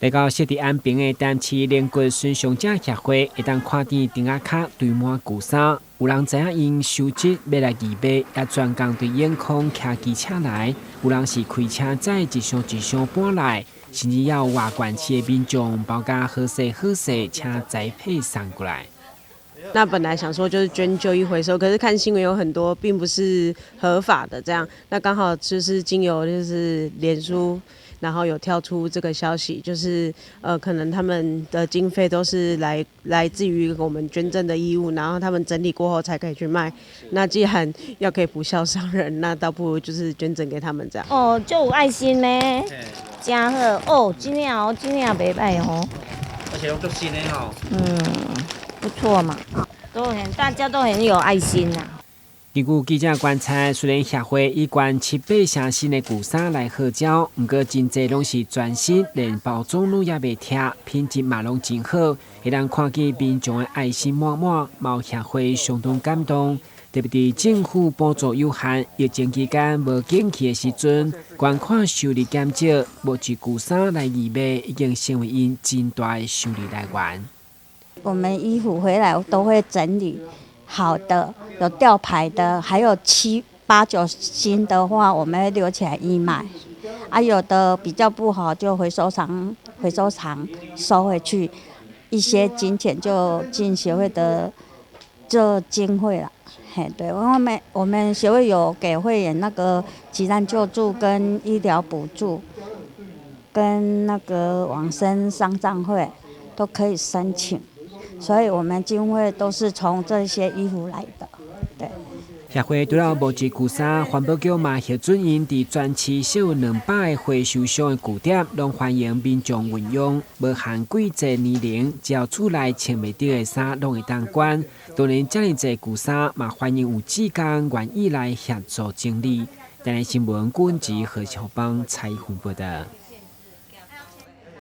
來到設佇安平的台南市龍骨損傷者協會，會當看見亭仔跤堆滿舊衫，有人知影𪜶收集欲來義賣，也專工對永康騎機車來；有人是開車載一箱一箱搬來，甚至也有外縣市的民眾包甲好勢好勢，請栽配送過來。那本來想說就是捐舊衣回收，可是看新聞有很多並不是合法的這樣，那剛好就是經由就是臉書，然後有跳出這個消息，就是可能他們的經費都是來自於我們捐贈的衣物，然後他們整理過後才可以去賣。那既然要給不肖商人，那倒不如就是捐贈給他們這樣。哦，足有愛心呢，真好哦，這領哦，這領袂䆀哦。而且攏足新的吼。嗯，不錯嘛，都很大家都很有愛心吶。根據記者觀察，雖然協會以捐七八成新的舊衫來號召，毋過真濟攏是全新，連包裝攏猶未拆，品質嘛攏真好。會當看見民眾的愛心滿滿，嘛予協會相當感動。特別佇政府補助有限、疫情期間無景氣的時陣，捐款收入減少，募集舊衫來義賣，已經成為𪜶真大的收入來源。我們衣服回來都會整理好的，有吊牌的，還有七八九新的話，我們會留起來義賣。啊，有的比較不好，就回收廠收回去，一些金錢就進協會的這經費了。嘿，對，我們協會有給會員那個急難救助跟醫療補助，跟那個往生喪葬費都可以申請。所以，我們經費都是從這些衣服來的，對。協會除了募集舊衫，環保局嘛核准𪜶佇全市設有200個回收箱的據點，攏歡迎民眾運用，無限貴賤年齡，只要厝內穿袂著的衫，攏會當捐。當然，遮爾濟舊衫嘛，歡迎有志工願意來協助整理。台南新聞，郭文吉何小邦採訪報道。